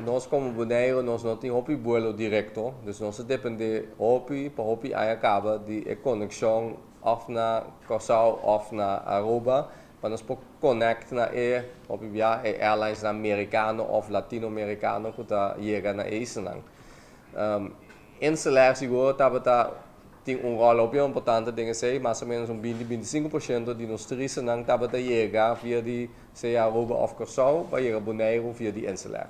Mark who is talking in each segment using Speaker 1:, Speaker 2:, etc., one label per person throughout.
Speaker 1: Nos komo Boneiru nos no tin hopi buelo direkto, dus nos ta dependé hopi pa hopi aña kaba di e konekshon òf na Kòrsou òf na Aruba pa nos por konèkt na e hopi bia e airlinesnan merikano òf latinomerikano ku ta yega na e islanan. Inselair sigur tabata tin un ròl hopi importante den esei, mas o ménos un 20, 25% di nos turistanan tabata yega via di sea Aruba òf Kòrsou pa yega Boneiru via di Inselair.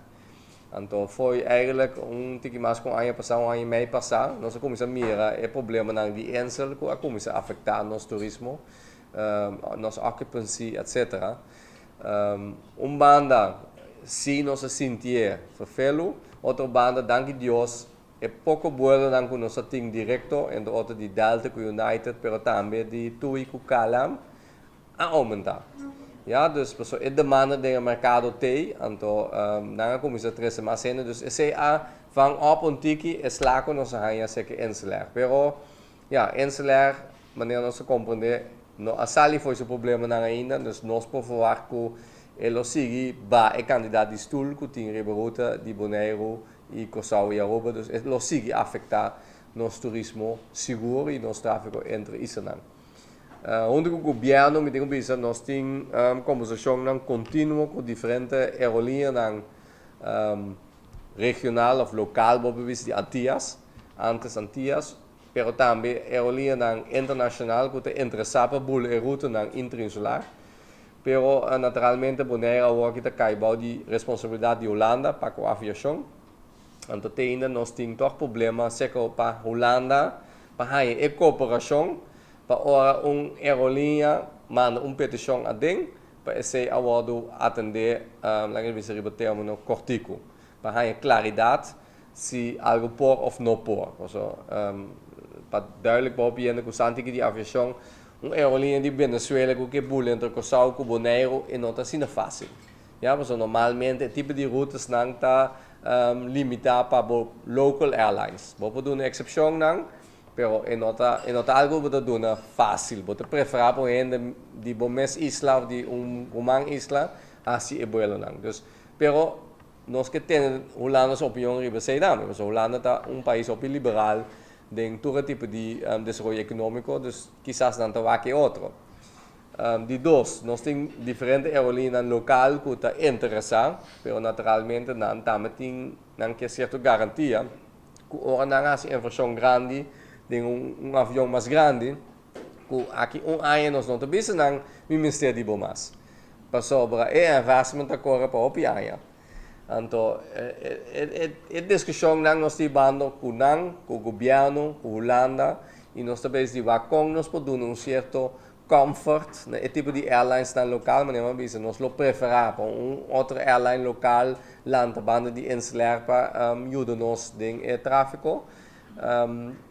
Speaker 1: Anto foi eigenlijk un tiki mas ku un aña pasá, un aña i mei pasá, nos a kuminsá mira e problemanan di Insel ku a kuminsá afektá nos turismo, nos occupancy, etcetera. Un banda sí nos a sintié ferfelu, otro banda danki Dios e poko buelonan ku nos a tin direkto, entre otro di Delta ku United, pero tambe di TUI ku KLM, a oumentá. Ya, dus pasobra e demanda den e merkado t'ei, anto nan a kuminsá trese mas hende, dus esei a van òp un tiki e sla ku nos a haña serka Inselair. Pero, ya, Inselair, manera nos a komprendé, no a sali for su problemanan ainda, dus nos por ferwagt ku e lo sigui ba e kantidat di stul ku tin riba ruta di Boneiru i Kòrsou i Aruba, dus e lo sigui afektá nos turismo sigur i nos tráfiko entre islanan. Huntu ku gobièrnu mi tin ku bisa nos tin kombersashonnan kontinuo ku diferente aerolinianan regional òf lokal bo por bisa di Antias, antes Antias, pero tambe aerolinianan internashonal ku ta interesá pa bula e rutanan interinsular. Pero naturalmente Bonaire awor aki ta kai bou di responsabilidat di Hulanda pa ku aviashon. Anto te ainda nos tin tòg problema seko pa Hulanda pa haña e kooperashon pa ora un aerolínea manda un petishon aden pa esei a wòrdu atendé laga nos bisa riba término kòrtiku pa haña klaridat si algu por òf no por. Paso pa duidelijk pa hopi hende ku sa anti di aviashon un aerolínea di Venezuela ku ke bula entre Kòrsou ku Boneiru e no ta asina fásil. Ya, pasobra normalmente e tipo di rutasnan ta limitá pa bo local airlines. Bo por duna eksepshonnan, pero e no ta e no ta algu ku bo ta duna fásil. Bo ta preferá pa un hende di bo mes isla òf di un ruman isla hasi e buelonan. Dus, pero nos ke tene Hulanda su opinion riba esei tambe, pasobra Hulanda ta un pais hopi liberal den tur e tipo di desaroyo ekonómiko, dus kisas nan ta wak e otro. Di dos, nos tin diferente aerolinianan lokal ku ta interesá, pero naturalmente nan tambe tin nan ke sierto garantia ku ora nan hasi invershon grandi den un avion mas grandi, ku aki un aña nos no ta bisa nan mi mester di bo mas, pasobra e investment ta kore pa hopi aña. Anto e diskushonnan nos ta hibando ku nan, ku gobièrnu, ku Hulanda i nos ta bezig di wak kon nos por duna un sierto comfort na e tipo di airlinesnan lokal, manera mi a bisa nos lo preferá pa un otro airline lokal lanta banda di Inselair pa yuda nos den e tráfiko.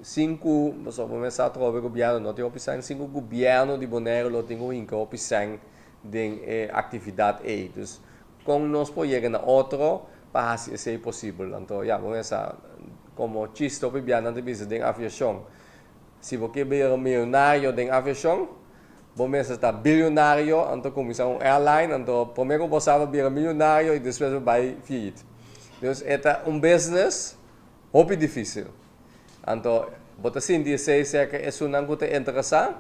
Speaker 1: Sin ku, pasobra bo mes sa atrobe gobièrnu no tin hopi sèn, sin ku gobièrnu di Boneiru lo tin ku hinka hopi sèn den e aktividat ei. Dus kon nos por yega na otro pa hasi esei posibel? Anto ya, bo mes sa komo chiste hopi bia nan ta bisa den aviashon. Si bo ke bira milionario den aviashon, bo mester ta bilionario, anto kuminsá un airline, anto promé ku bo sa bo bira milionario i despues bo bai fiit. Dus e ta un business hopi difísil. Anto bo ta sinti esei serka esunnan ku ta interesá,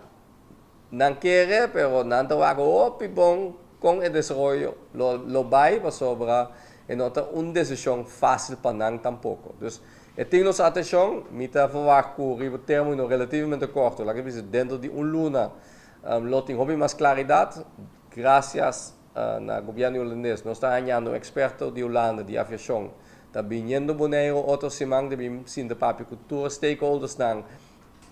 Speaker 1: nan kere pero nan ta wak hopi bon kon e desaroyo lo lo bai pasobra e no ta un desishon fásil pa nan tampoko. Dus E tin nos atenshon, mi ta verwagt ku riba término relativamente korto, laga bisa dentro di un luna, lo tin hopi mas klaridat. Grasias na gobièrnu hulandes nos ta hañando un eksperto di Hulanda di aviashon ta biniendo Boneiru otro siman ta bin sinta papia ku tur e stakeholdersnan.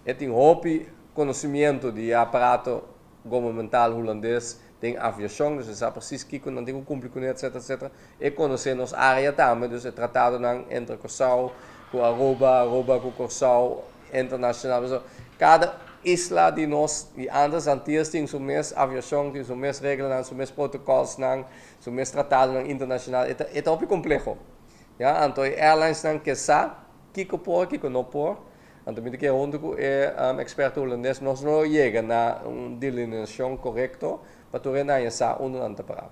Speaker 1: E tin hopi konosimiento di e aparato gubernamental hulandes den aviashon, dus e sa presis kiko nan tin ku kumpli kuné etcetera etcetera. E konosé nos área tambe, dus e tratadonan entre Kòrsou ku Aruba, Aruba ku Kòrsou, internashonal, pasobra kada isla di nos di antes Antillas tin su mes aviashon, tin su mes reglanan, su mes protocolsnan, su mes tratadonan internashonal, e ta e ta hopi kompleho, ya. Anto e airlinesnan ke sa kiko por, kiko no por. Anto mi ta kere huntu ku e eksperto hulandes nos lo yega na un delineashon korekto pa tur e nan ya sa unda nan ta pará.